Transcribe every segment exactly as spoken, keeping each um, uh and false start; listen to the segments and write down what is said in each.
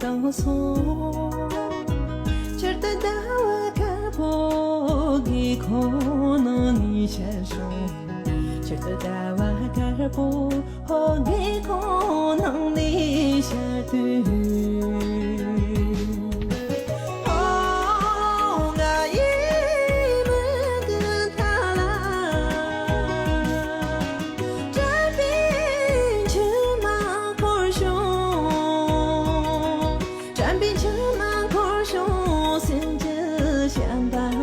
དང་སོང་། ཕྱིར་དུ་ཟླ་བ་དཀར་པོ་གི་ཁོང་ནང་ནས་ཤར་བྱུང་། ཕྱིར་དུ་ཟླ་བ་དཀར་པོ་ཧོ་གི་ཁོང་ནང་ནས་ཤར་དུས། ཨོ་ང་ཡི་མིག་གི་མཐའ་ལ། དྲན་པའི་མཆི་མ་འཁོར་བྱུང་། དྲན་པའི་མཆི་མ་འཁོར་བྱུང་། སེམས་ཀྱི་བྱམས་པ།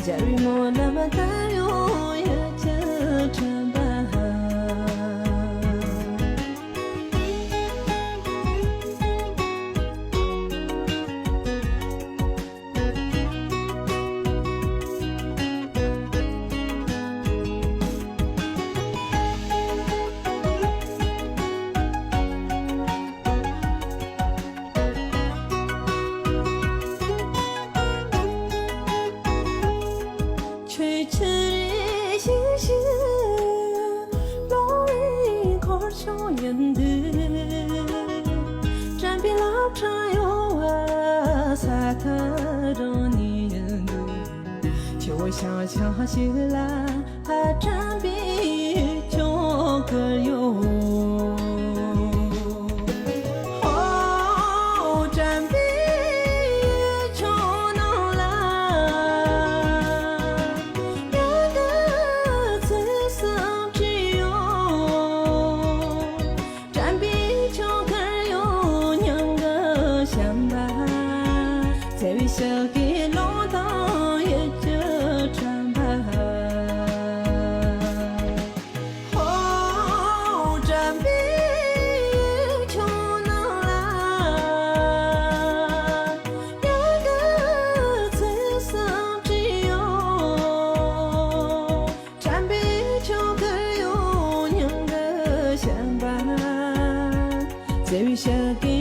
འཇའ་རིས་སྨོན་ལམ་ལྟར་ཡོང་ཡུལ་གྱི་དྲན་པ། ཆོས་ཆུ་རེ་ཞིག་ཞིག་ལོ་རེ་འཁོར་བྱུང་ཡིན་དུས། དྲན་པའི་རླབས་ཕྲེང་གཡོ་བ་ས་མཐའ་རང་ནས་ཡིན་འདུག་ཆུ་བོ་ཤང་ཤང་ཞིག་ལ་དྲན་པའི་ཆུ་ཁོལ་ཡོད། ཧོ་དྲན་པའི་ཆུ་ནང་ལ་ཡ་གི་ཚིག་གསུམ་བྲིས་ཡོད། དྲན་པའི་ཆུ་ཁོལ་ཡོད། མྱང་གི་བྱམས་པ། བརྩེ་བའི་ཞལ་གྱི་ཀློང་དང་ཡིད་ཀྱི་དྲན་པ། ཧོ་དྲན་པའི་ཆུ་ནང་ལ་ཡ་གི་ཚིག་གསུམ་བྲིས་ཡོད། དྲན་པའི་ཆུ་ཁོལ་ཡོད། མྱང་གི་བྱམས་པ། བརྩེ་བའི་ཞལ་གྱི་